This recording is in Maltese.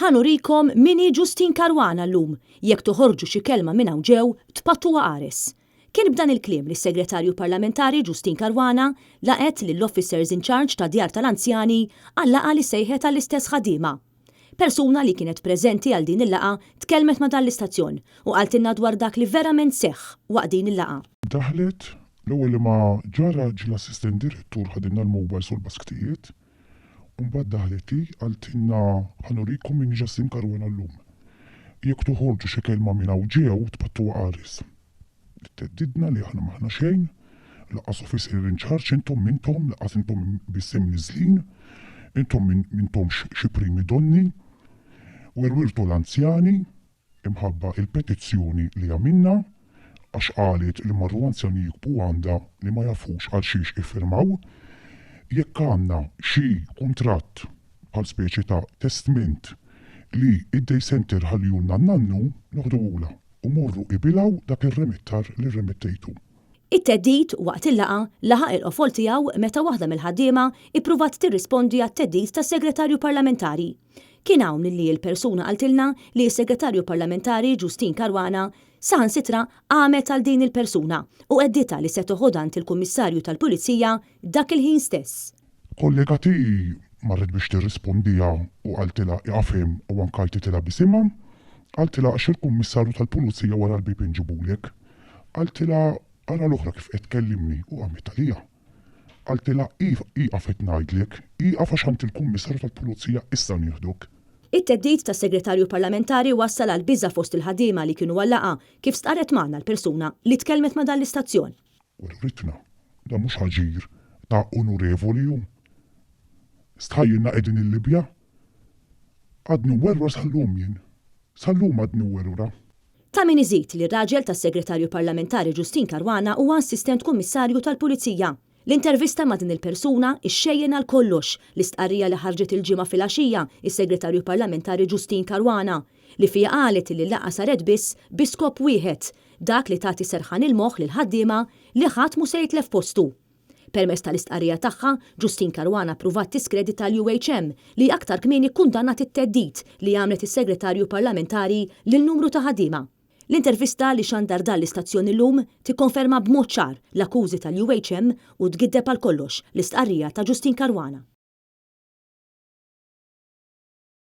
Ħa nurikom min hi Justyne Caruana llum, jekk toħorġu xi kelma minn hawn ġew, tpattuha qares. Kien b'dan il-kliem li s-Segretarju Parlamentari Justyne Caruana laqgħet lill-Officers in Charge tad-Djar tal-Anzjani għal-laqgħa li sejħet għall-istess ħaddiema. Persuna li kienet preżenti għal din il-laqgħa tkellmet ma' dan l-istazzjon u qaltilna dwar dak li verament seħħ waqt din il-laqgħa. Daħlet, l-ewwel li ma ġara ġie l-assistent direttur ħadilna l-mobiles u l-basktijiet. U mbagħad daħlet hi, qaltilna, Ħa nurikom min hi Justin Caruana llum. Jekk toħorġu xi kelma minn hawn ġew, tpattuha qares. Theddidna li aħna m'aħna xejn, lanqas officer in charge intom m'intom, lanqas intom biss imniżżlin, intom m'intomx xi primi donni. Werwirtu l-anzjani, imħabba il-petizzjoni li għamilna għax qalet li marru anzjani jikbu għandha li ma jafux għal xiex iffirmaw. Jekk għandna xi kuntratt bħal speċi ta' testment li id-day centre ħallihulna n-nannu, noħduhulha u morru ibilgħu dak ir-remittar li rremettejtu. It-theddid waqt il-laqgħa laħaq il-qofol tiegħu meta waħda mill-ħaddiema ippruvat tirrispondi għat-theddid tas-Segretarju Parlamentari. Kien hawn li l-persuna qaltilna li s-Segretarju Parlamentari Justyne Caruana saħansitra qamet għal din il-persuna u għedditha li se toħodha għand il-Kummissarju tal-Pulizija dak il-ħin stess. Kollega tiegħi marret biex tirrispondiha u qaltilha ieqaf hemm u anke għajtitilha b'isimha. Qaltilha għax il-Kummissarju tal-Pulizija wara l-bieb inġibulek. Qaltilha ara l-oħra kif qed tkellimni u qamet għaliha. Qaltilha ieqaf qed ngħidlek, ieqaf għax għand il-Kummissarju tal-Pulizija issa nieħdok. It-theddid tas-Segretarju Parlamentari wassal għal biża' fost il-ħaddiema li kienu għal-laqgħa, kif stqarret magħna l-persuna li tkellmet ma' dan l-istazzjon. Werwritna, dan mhux aġir ta' onurevoli hu. Stħajjilna qegħdin il-Libja. Għadni mwerwra sal-lum jien. Sal-lum għadni mwerwra. Ta' min iżid li r-raġel tas-Segretarju Parlamentari Justyne Caruana huwa Assistent Kummissarju tal-Pulizija. L-intervista ma' din il-persuna xxejjen għal kollox l-istqarrija li ħarġet il-Ġimgħa filgħaxija s-Segretarju Parlamentari Justyne Caruana li fiha qalet li l-laqgħa saret biss bi skop wieħed, dak li tagħti serħan il-moħħ lill-ħaddiema li ħadd mhu se jitlef postu. Permezz tal-istqarrija tagħha, Justyne Caruana ppruvat tiskredita l-UHM li aktar kmieni kkundannat it-theddid li għamlet is-Segretarju Parlamentari lil numru ta' ħaddiema. L-intervista li xandar dan l-istazzjon illum tikkonferma b'mod ċar l-akkużi tal-UHM u tgiddeb għal kollox l-istqarrija ta' Justyne Caruana.